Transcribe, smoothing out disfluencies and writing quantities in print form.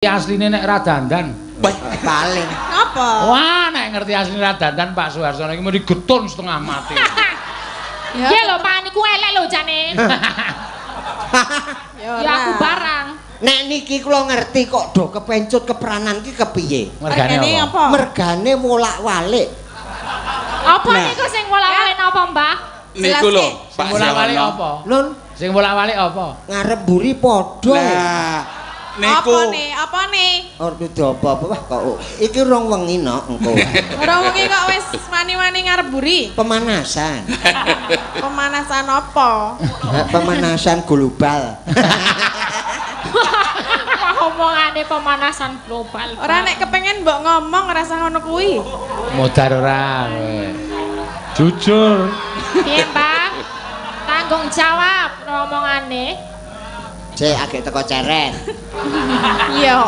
Asline nek ra dandan. Paling. Apa? Wah, nek ngerti asline ra dandan Pak Suharsono iki muni getun setengah mati. Ya, Ya lho Pak niku elek lho jane. Ya Ya aku barang. Nek niki kula ngerti kok do kepencut kepranan ki kepiye. Mergane apa? Apa? Mergane wolak-walik. Apa Nah. niku sing wolak-walik napa, Mbah? Niku lho, Sing Pak wolak-walik Suharno. apa? Nun Sing wolak-walik apa? ngarep mburi padha. Lah, niku Apa nih? Apa nih? Ora kudu apa-apa wah kok. Iki rong wengi nok engko. Ora wengi kok wis wani-wani ngarep buri. Pemanasan. Pemanasan apa? Pemanasan global. Wah omongane pemanasan global. Ora nek kepengen mbok ngomong ora usah ngono kuwi. Modar ora kowe. Jujur. Piye, Mbah? Tanggung jawab omongane. Cek agek teko ceret. Iya.